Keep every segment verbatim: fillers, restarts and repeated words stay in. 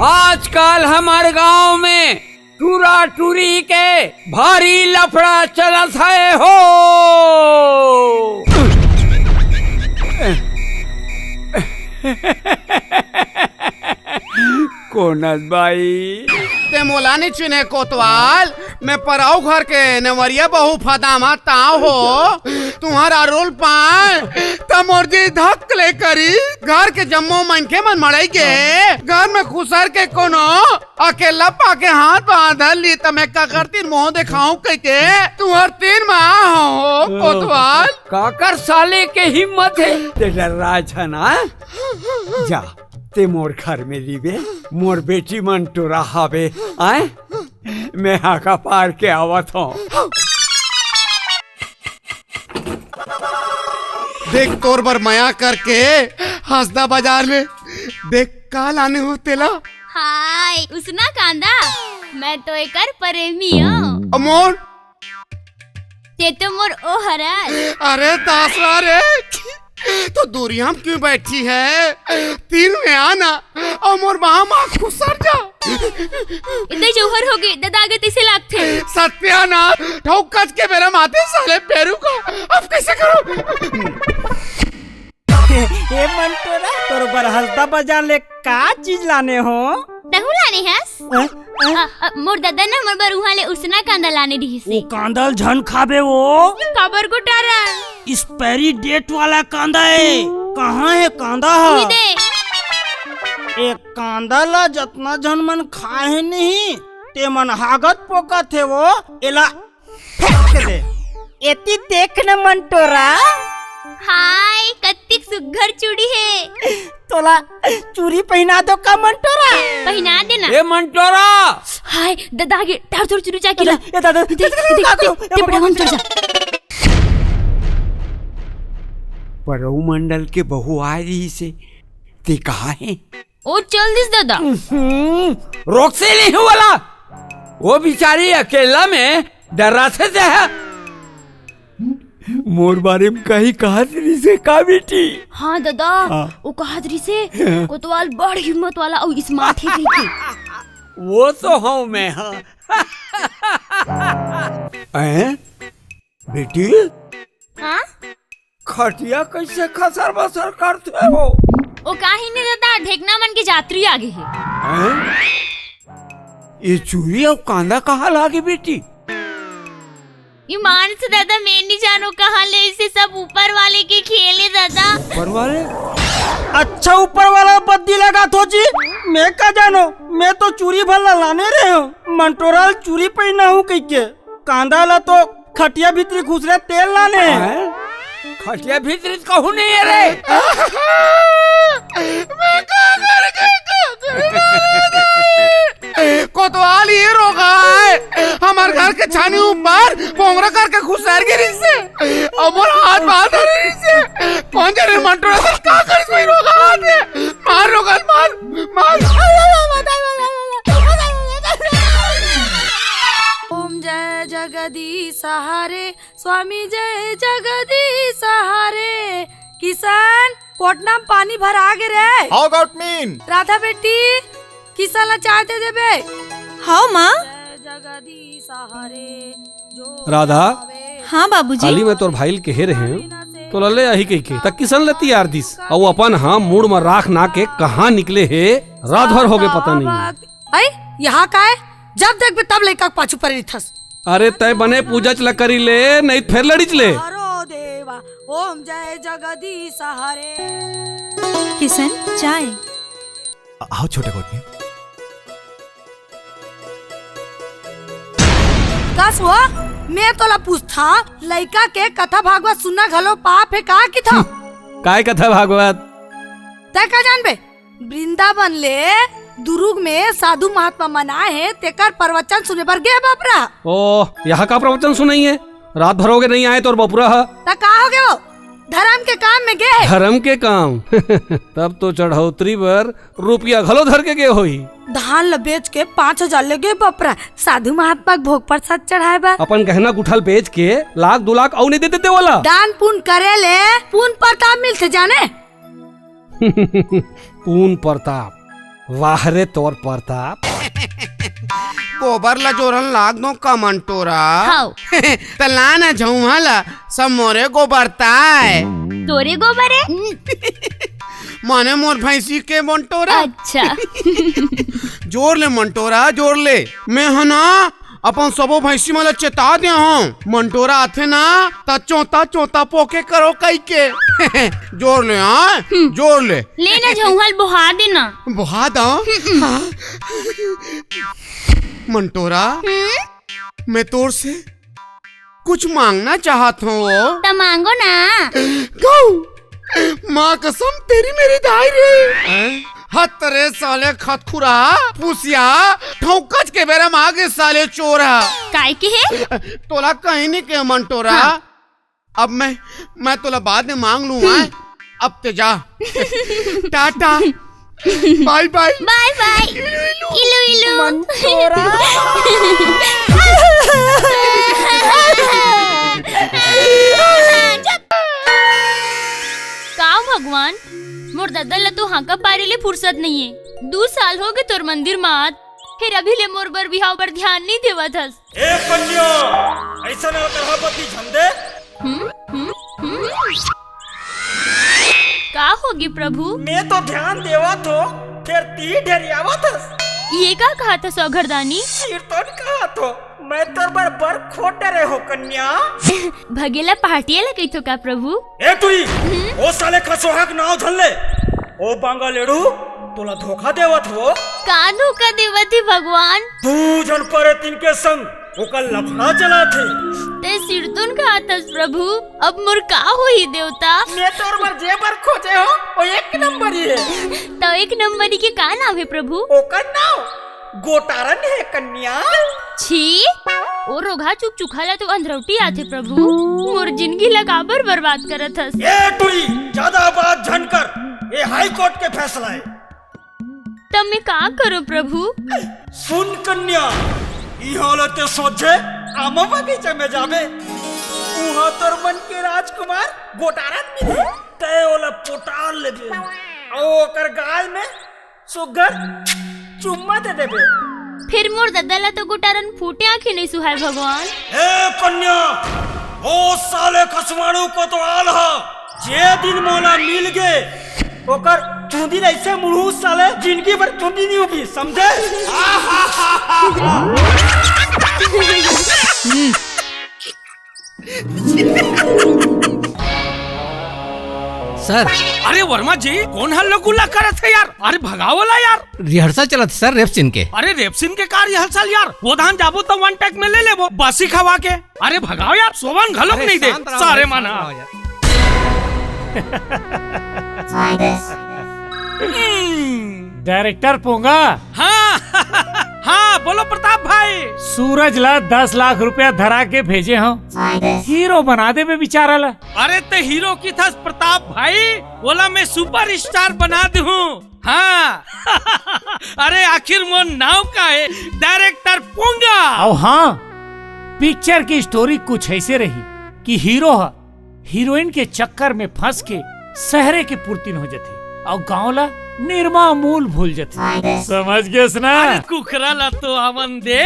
आजकल हमर गांव में टूरा टूरी के भारी लफड़ा चलत हे हो। कोनस बाई। ते मोला नी चिन्हे कोतवाल, मैं परऊ घर के नेवरिया बहू फदामा ताव हो। तुम्हारा रोल पान त मोर जी धक ले करी। घर के जम्मो मनखे मन मड़ई के घर में खुसर के कोनो अकेला पाके हाथ बांधल ली त मैं काकर तीर मुंह देखाऊं कहिके तुहर तीर मा हो कोतवाल। काकर साले के हिम्मत हे? ते डर्रा झन आ। जा, ते मोर घर में रिबे, मोर बेटी मन टूरा हावे, आय? मैं हाका पार के आवत हूँ। देख तोर बर मया करके हंसदा बाजार में देख का लाने हो तेला। हाय, उसना कांदा, मैं तो एकर प्रेमी हूँ। अमोल। ते तो मोर ओ हरस। अरे दासरा रे, तो दूरिया में क्यों बैठी है? तीर में आना और मोर बाह मा खुसर जा। इतने जौहर हो गए, ददा आगे तैसे लागथे। सत्यानाश, ठोक कच के मेरा माथे साले पेरू का। अब कैसे करूं? ए मंटोरा, तोर बर हंसदा बाजार ले का चीज लाने हो? तहू लाने हस? अ, अ? अ, अ, मोर ददा न मोर बर उहाँ ले उसना कांदा लाने रिहिस हे। ओ कांदा ल झन खाबे वो। काबर गोटारा? एक्सपायरी डेट वाला कांदा हे। कहाँ हे कांदा ह? उही दे। ए कांदा ला जतना झन मन खाए हे नहीं, ते मन हागत पोकत हे वो। एला फेंक दे। एती देख न मंटोरा। हाय, कत्तिक सुग्घर चूड़ी हे। तोला चूड़ी पहिना दो का मंटोरा? पहिना देना। ए मंटोरा। हाय, ददा आगे, टार तोर चूड़ी चाकी ला। ए दादा, दे, दे, दे, दे, दे, बड़ा मंटोरा। परऊ मंडल के बहू आए रिहिसे, ते कहाँ हे? ओ चल दिस ददा। हम्म, रोक से नहीं वाला। वो बिचारी अकेला में डर्राथे ते ह। मोर बारे में कहीं कहत रिहिसे का बेटी? हाँ ददा, हाँ। वो कहत रिहिसे, कोतवाल बड़ हिम्मत वाला अउ स्मार्ट हे कहिके। वो तो हूँ मैं, हाँ। हैं? बेटी? हाँ? खटिया कैसे खसर बसर करथे हो? ओ काही नहीं ददा, ढेकना मन के जातरी आगे हे। हैं? ये चूड़ी अउ कांदा कहाँ लागे बेटी? ईमान से ददा, मैं नहीं जानो कहाँ ले, इसे सब ऊपर वाले के खेल हे ददा। ऊपर वाले? अच्छा, ऊपर वाला बद्दी लगाथो जी, मैं का जानो, मैं तो चूड़ी भला लाने रहे हूँ, मंटोरा ल चूड़ी पहिना हूँ कहिके। कांदा ला तो खटिया भीतरी खुसरे तेल लाने। हैं? खटिया भीतरी तो कहूँ नहीं हे रे। मैं का करके कोतवाल ये रोगा हे। हमर घर के छानी ऊपर पोंगरा करके खुसर गे रिहिसे। अउ मोर हाथ बांध धरे रिहिसे। कोन जाने मंटोरा से का करिस वही रोगा हे। मार रोगा ल, मार, मार। ओम जय जगदीश हरे, स्वामी जय जगदीश हरे। किशन, कोटना म पानी भरा गे रे। हाव गौतमीन। राधा बेटी, किशन ला चाय दे देबे। हाव माँ। जय जगदीश हरे, जो राधा। हाँ बाबूजी। काली मैं तोर भाई ल केहे रहे हूँ, तोला ले आही कहिके, त किशन ले तियार दिस, अउ अपन हाँ मुड़ म राख ना के कहाँ निकले हे, रात भर होगे पता नहीं। अई, यहाँ का हे? जब देखबे तब लइका के पाछू परे रिथस। अरे तय बने पूजा च ल करी ले, नहीं त फेर लड़ीच ले। हरो देवा, ओम जय जगदीश हरे। किशन, चाय। आओ छोटे कोटनी। कस वो? मैं तोला पूछथा, लइका के कथा भागवत सुनना घलो पाप हे का किथा? हम्म, काय कथा भागवत? तय का जानबे? वृंदावन ले दुरुग में साधु महात्मा मन आए हे, तेकर प्रवचन सुने बर गे बपरा। ओ, यहाँ का प्रवचन सुनई हे? रात भर होगे नहीं आए तोर बपुरा ह। त का होगे वो? धरम के काम में गे हे। धरम के काम? तब तो चढ़ौतरी बर रुपया घलो धर के गे होही। धान ल बेच के पाँच हजार ले गे बपरा, साधु महात्मा के भोग प्रसाद चढ़ाए बर। अपन गहना गुठल बेच के लाख दू लाख अउ नहीं दे देते वाला। दान पुन करे ले पुन प्रताप मिलथे जाने। पून प्रताप। वाह रे तोर प्रताप। गोबर ला जोरन लाग दो का मंटोरा? हव। त ला ना झउहा ला, सब मोरे गोबर ताय। तोरे गोबर हे? माने मोर भैंसी के मंटोरा। अच्छा। जोर ले मंटोरा, जोर ले। मैं ह ना अपन सबो भैंसी मन ला चेता दे हूँ, मंटोरा आथे ना त चोता चोता पोके करो कहिके। जोर ले, हाँ? हम्म। जोर ले। ले ना झउहा ल बोहा दे ना। बोहा दो। हम्म। हाँ। मंटोरा, हम्म? मैं तोर से कुछ मांगना चाहत हूँ। त मांगो ना। गौ, माँ कसम तेरी मेरी दाई रे। हत रे साले खतखुरा, पुसिया, ठौकच के बेरा म आगे साले चोर ह। काय के हे? तोला कहीं नहीं के मंटोरा। हाँ। अब मैं, मैं तोला बाद में मांग लूँ, हम्म। हाँ? अब ते जा। टाटा। बाय बाय। बाय बाय। इलू इलू। इलू इलू। मंटोरा। का भगवान, मोर ददा ल तो हांका पारे ले फुरसत नइये। दू साल होगे तोर मंदिर म आत, फेर अभी ले मोर बर बिहाव बर ध्यान नइ देवत हस। ए कन्या, अइसन अलकरहा बत्ती झन दे। हम्म, हम्म, हम्म। का होगे प्रभु? मैं तो ध्यान देवत हों, फेर तीर ढेरियावत हस। ये का कहत हस ओ घरदानी? सिरतोन कहत हों, मैं तोर बर बर खोज डरे हों कन्या। भगेला पहाटिया ला कहिथो का प्रभु? ए टुई, हम्म? ओ साले खसोहा के नाव झन ले। ओ बांगा लेड़ू, तोला धोखा देवत हे। का धोखा देवत हे भगवान? दू झन परेतिन के संग ओकर लफड़ा चलत हे। ते सिरतोन कहत हस प्रभु, अब मोर का होही देवता? मैं तोर बर जे बर खोजे हों, ओ एक नंबरी हे। त एक नंबरी के का नाव हे प्रभु? ओकर नाव गोटारन हे कन्या। छी, ओ रोगहा चुकचुखा ला तो अंधरौटी आथे प्रभु। मोर जिनगी ला काबर बर्बाद करत हस? ए टुई, जादा बात झन कर। ए हाई कोर्ट के फैसला हे। त मैं का करों प्रभु? सुन कन्या, इहाँ ले ते सोझे आमा बगीचा में जाबे। उहाँ तोर मन के राजकुमार गोटारन मिलही। ते ओला पोटार लेबे। अउ ओकर गाल में सुग्घर चुम्मा दे देबे। फेर मोर ददा ला तो गोटारन फूटे आँखी नइ सुहाय भगवान। ए कन्या, ओ साले खसवाणू कोतवाल ह, जे दिन मोला मिल गे, ओकर चुंदी ल अइसे मुड़हूँ साले, जिनगी भर चुंदी नइ उगी, समझे? सर। अरे वर्मा जी, कोन ह लगुल्ला करत हे यार? अरे भगाओ ला यार। रिहर्सल चलत हे सर, रेप सीन के। अरे रेप सीन के का रिहर्सल यार? वो धान जाबो त वन टेक में ले लेबो, बासी खवा के। अरे भगाओ यार, सोवन घलोक अरे नइ दे, शांत रहो सारे भाई, मन शांत ह। रहो यार। हम्म। डायरेक्टर पोंगा। हाँ, हाँ, बोलो प्रताप भाई। सूरज ला दस लाख रुपया धरा के भेजे हंव। हीरो बना देबे बिचारा ला। अरे ते हीरो किथस प्रताप भाई, ओला मैं सुपरस्टार बना देहूँ। हाँ। अरे आखिर मोर नाव का हे? डायरेक्टर पोंगा। अउ हाँ, पिक्चर के स्टोरी कुछ अइसे रही कि हीरो ह हीरोइन के चक्कर में फंस के सहरे के पुरतिन हो जथे अउ गांव ला निरमा मूल भूल जथे। समझ गेस ना? अरे कुकरा ला तो आवन दे,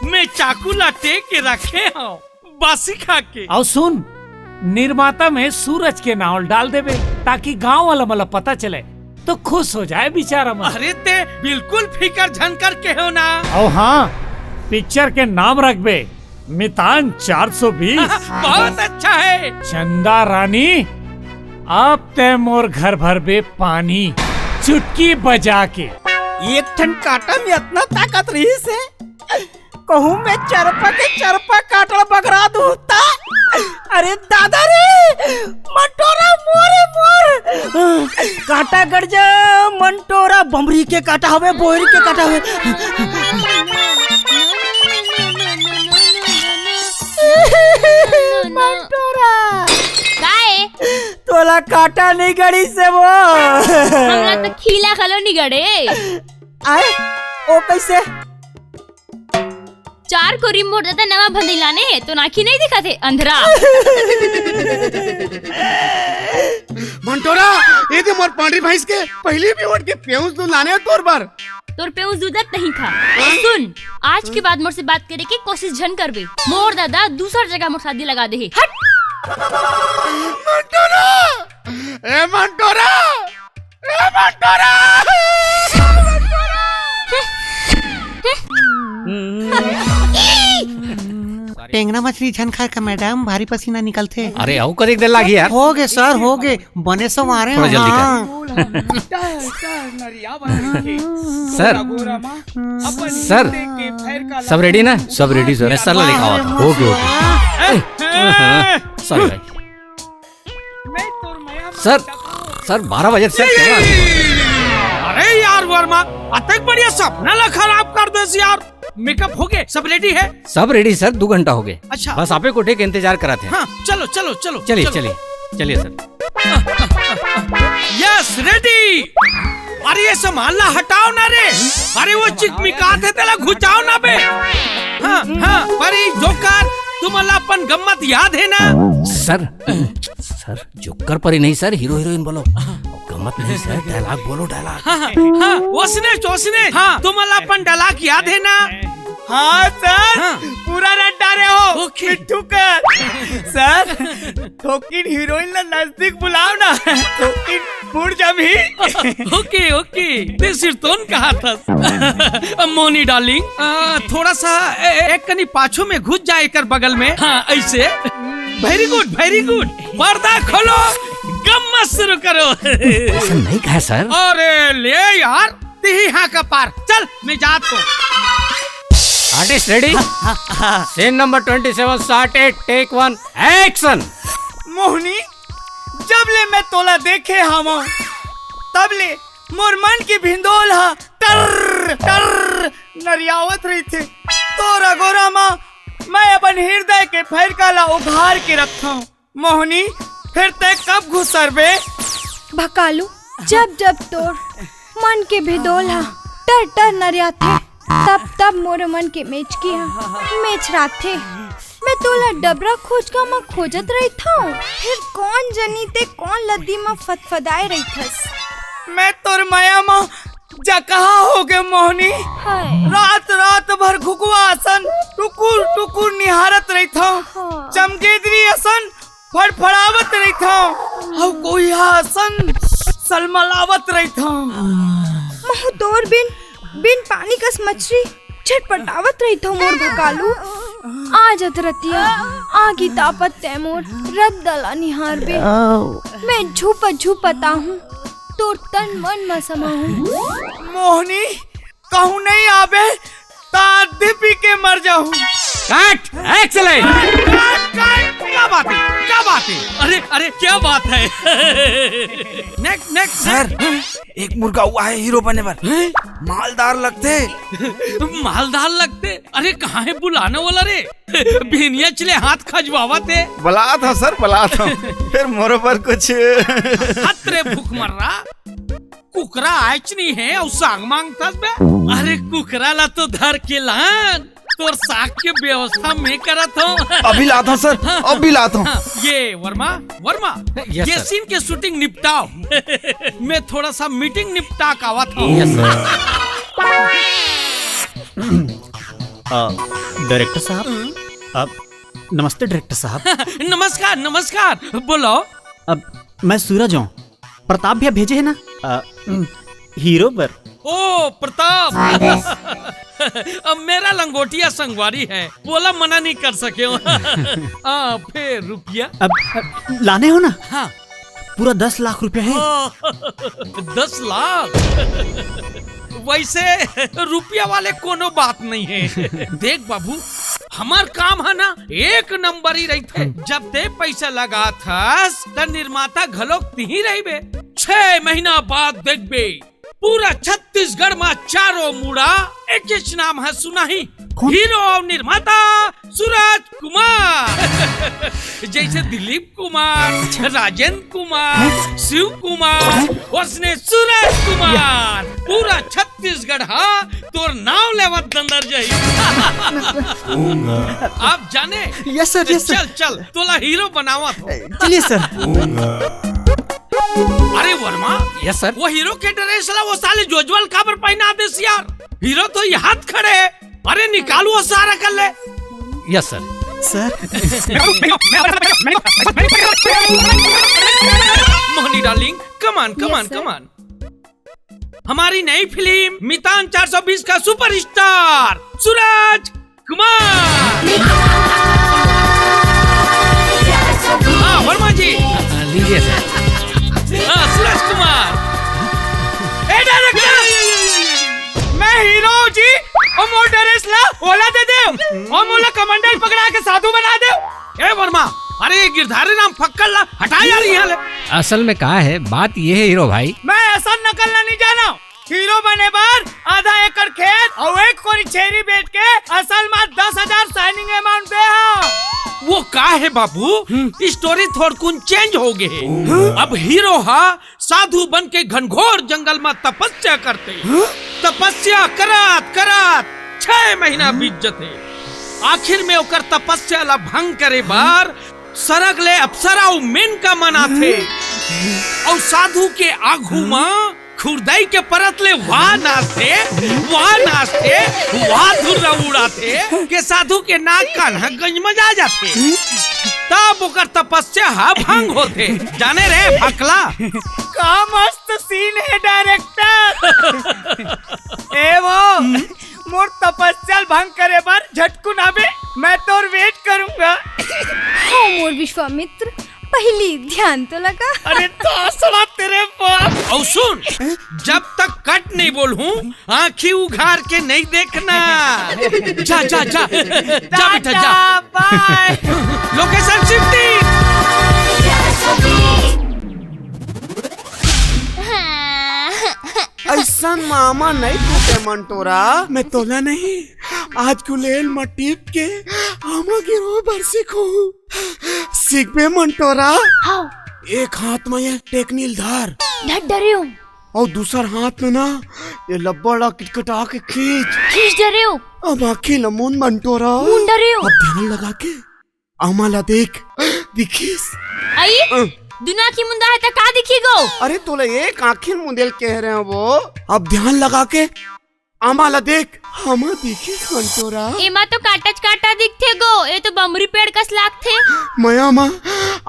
मैं चाकू ला टेक के रखे हंव, बासी खा के। अउ सुन, निर्माता में सूरज के नाव डाल देबे, ताकि गांव वाला मन ला पता चले, तो खुश हो जाय बिचारा मन। अरे ते बिल्कुल फिकर झन कर केहेव ना। अउ हाँ, पिक्चर के नाम रखबे मितान चार सौ बीस। बहुत अच्छा हे। चंदा रानी, अब ते मोर घर भरबे पानी, चुटकी बजा के। एक ठन कांटा में अतना ताकत रहिस हे, कहूँ मैं चरपा के चरपा कांटा ल बगरा दूँ त। अरे दादा रे, मंटोरा मोरे मोर। कांटा गड़ जा, मंटोरा बमरी के कांटा हवे, बोहरी के कांटा हवे। मंटोरा। काय? तोला कांटा नइ गड़िस हे वो। हमला त खीला घलो नइ गड़े। आय, ओ कइसे? चार कोरी मोर ददा नवा भंदई लाने हे, तोर आँखी नहीं दिखत हे, अंधरा। मंटोरा, ये दे मोर पांडरी भैंस के पहिली पीवट के पेउस दूध लाने हे तोर बर। तोर पेउस दूध नहीं खा। सुन, आज के बाद मोर से बात करे के कोशिश झन करबे। मोर ददा दूसर जगह मोर शादी लगा दे हे। हट। मंटोरा, ए मंटोरा, ए मंटोरा। टेंगना मछली झन खाए का मैडम, भारी पसीना निकलथे। अरे, अउ कतेक देर लागही यार? हो गे सर, हो गे, बने संवारे थोड़ा जल्दी कर। हाँ। सर, सर, सब रेडी ना? सब रेडी सर। मैं सर ला लिखावत हूँ। ओके, ओके। सॉरी भाई। सर, सर, बारह बजे सर, कैमरा। अरे यार वर्मा, अतेक बढ़िया सपना ला खराब कर देस यार। मेकअप हो गे, सब रेडी हे? सब रेडी सर, दू घंटा हो गे। अच्छा। बस आपे कोठे के इंतजार करत हे। हाँ, चलो, चलो, चलो, चलिए, चलो। चलिए, चलिए सर। Yes, ready. अरे ये सामान ला हटाओ ना रे। अरे वो चिकमिकात हे, तेला घुचाओ ना बे। हाँ, हाँ, अरे जोकर, तुमन ला अपन गम्मत याद हे ना? सर, सर, जोकर परी नहीं सर, हीरो हीरोइन बोलो। गम्मत नहीं सर, डायलॉग बोलो, डायलॉग। हाँ, हाँ, हाँ, ओसने, ओसने। हाँ, तुमन ला अपन डायलॉग याद हे ना? हाँ सर, हाँ। पूरा रट डारे हो। ओके। मिट्ठू कर। सर, थोकिन हीरोइन ला नजदीक बुलाओ ना। थोकिन मुड़ जमही। ओके, ओके। ते सिरतोन कहा था। अब मोनी डार्लिंग, आ, थोड़ा सा ए-, एक कनी पाछू में घुस जाए एकर बगल में। हाँ, ऐसे। Very good, very good। पर्दा खोलो, गम्मत शुरू करो। ऐसा नहीं कहा सर। अरे ले यार, तिही हाँ का पार। चल, मैं जात हूँ। Artist ready? Scene number twenty seven, shot eight, take one, action। मोहनी, जब ले मैं तोला देखे हावं, तब ले मोर मन के भिंदोल ह टर टर नरियावत रहिथे। तोर अगोरा म मैं अपन हिरदय के फइरका ला उघार के रखथंव। मोहनी, फेर तैं कब घुसरबे? भकालू, जब जब तोर मन के भिंदोल ह टर टर नरियाथे, तब तब मोर मन के मेचकी ह मेचराथे। मैं तोला डबरा खोचका म खोजत रहिथंव, फेर कोन जनी तैं कोन लद्दी म फदफदाए रहिथस। मैं तोर मया म जकहा होगे मोहनी। हाय। रात रात भर घुघुवा असन टुकुर टुकुर निहारत रहिथंव। हाँ। चमगेदरी असन फड़फड़ावत रहिथंव, अउ कोइहा असन सलमलावत रहिथंव। महूँ तोर बिन, बिन पानी कस मछरी छटपटावत रहिथंव मोर भकालू। आज अधरतिया आगी तापत तैं मोर रद्दा ला निहारबे। मैं झुपत झुपत आहूँ, तोर तन मन म समाहूँ। मोहनी, कहूँ नहीं आबे, त आधे पी के मर जाहूँ। Cut! Excellent! Cut, cut, cut। क्या बात है? क्या बात है? अरे, अरे, क्या बात है? Next, next, sir, next। एक मुर्गा हुआ है हीरो बने बर। हैं? मालदार लगथे। मालदार लगथे? अरे, कहाँ है बुलाने वाला रे? बिहनिया चले हाथ खजवावत हे। बलात हंव सर, बलात हंव। फेर मोरो बर कुछ। हत रे भूख मर रहा। कुकरा आयच नहीं है अउ साग मांगथस बे। अरे कुकरा ला तो धर के लान, तोर साग के व्यवस्था मैं करत हंव। अभी लात हंव सर, अभी लात हंव। हाँ, ये वर्मा, वर्मा, yes, ये sir। Scene के shooting निपटाओ। मैं थोड़ा सा meeting निपटा के आवत हंव। Yes, sir। आ, director साहब, हम्म। आप नमस्ते डायरेक्टर साहब। नमस्कार, नमस्कार, बोलो। अब मैं सूरज हूँ, प्रताप भैया भेजे है ना, अ, हम्म, हीरो पर। ओ प्रताप। अब मेरा लंगोटिया संगवारी है, बोला मना नहीं कर सके हो। हाँ, फिर रुपया? अब, अब लाने हो ना? हाँ। पूरा दस लाख रुपया है। दस लाख? वैसे रुपया वाले कोनो बात नहीं है। देख बाबू, हमार काम है ना, एक नंबर ही रहिथे। हम्म। जब ते पैसा लगाथस, त निर्माता घलोक तिही रहिबे। छह महीना बाद देखबे, पूरा छत्तीसगढ़ मा चारों मुड़ा एकेच नाम है, सुना ही? कौन? हीरो और निर्माता सूरज कुमार। जैसे दिलीप कुमार, अच्छा। राजेंद्र कुमार, हैं? शिव कुमार, हैं? उसने सूरज कुमार। पूरा छत्तीसगढ़ छत्तीसगढ़ हा तोर नाव लेवत दंदर जाही। आप जाने? Yes sir, yes sir। चल चल, तोला हीरो बनावत हो। चलिए सर। अरे वर्मा। Yes sir। वो हीरो के ड्रेस ला वो साले जोजवाल काबर पहना देस यार? हीरो तो यहाँ खड़े है। अरे निकाल वो सारा कर ले। Yes sir। Sir. Mohini darling, come on, come on, come on। हमारी नई फिल्म मितान चार सौ बीस का सुपरस्टार सूरज कुमार। हाँ वर्मा जी। लीजिए सर। हाँ सूरज कुमार। ए डायरेक्टर, मैं हीरो हूँ जी। और मोर ड्रेस ला ओला दे दे। और मोला कमांडर पकड़ा के साधु बना दे। ए वर्मा, अरे ये गिरधारी राम फक्कड़ ला हटा यार यहाँ ले। असल में का है, बात ये है हीरो भाई। मैं असल नकल ला नहीं जाना। हीरो बने बर आधा एकड़ खेत और एक कोरी छेरी बेच के असल में दस हजार signing amount दे हा। वो का है बाबू, story थोड़कुन change हो गए है। अब हीरो हा साधु बन के घनघोर जंगल में तपस्या करते। तपस्या करत करत छह महीना बीत जथे। आखिर में ओकर तपस्या ला भंग करे बर सरग ले अप्सरा अउ मेनका मन आथे। अउ साधु के आघू म खुरदई के परत ले वाह नाचथे, वाह नाचथे, वाह धुर्रा उड़ाथे के साधु के नाक कान ह गंजमजा जाथे। तब ओकर तपस्या ह भंग होथे। जाने रे भकला। का मस्त scene है डायरेक्टर। ए वो, मोर तपस्या ल भंग करे बर झटकुन आबे, मैं तोर wait करूंगा। ओ मोर विश्वामित्र, पहली ध्यान तो लगा। अरे तासड़ा तेरे बाप। और सुन, जब तक कट नहीं बोलूं, आंखी उघार के नहीं देखना। जा, जा, जा, जा बेटा, जा। टाटा, bye। Location shifting। ऐसन मामा नहीं टूटे मंटोरा। मैं तोला नहीं, आज गुलेल म टिप के आमा गिरो बर सीखो। सीखबे मंटोरा? हाँ। एक हाथ में ये टेकनील धर। धर डरे हूँ। और दूसर हाथ में ना ये लब्बड़ ला किटकिटा के खींच। खींच डरे हूँ। अब आँखी ल मूंद मंटोरा। मूंद डरे हूँ। अब ध्यान लगा के आमा ला देख, दिखिस? आई? अ। दुनो आँखी मुंदा है त का दिखी गो? अरे तोला एक आँखी मुंदेल कह रहे हैं वो। अब ध्यान लगा के आमा ला देख, आमा दिखिस मंटोरा? एमा तो कांटाच कांटा दिखथे गो, ए तो बमरी पेड़ कस लागथे। मया मा,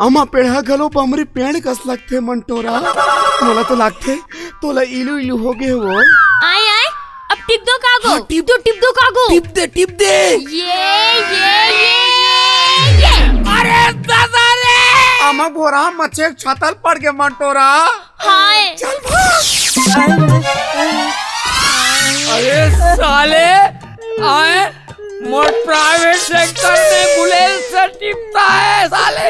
आमा पेड़ हा घलो बमरी पेड़ कस लगथे मंटोरा। मोला तो लागथे तोला इलू इलू हो गे वो। आय आय, अब टिप दो का गो? हाँ, टिप। तू टिप दो का गो? टिप दे, टिप दे। ये, ये, ये, ये। अरे दादा रे! आमा भोरा मचे छातल पड़ गे मंटोरा। हाय। चल भाग। अरे साले, आए मोर private sector में गुलेल से टिपता है साले।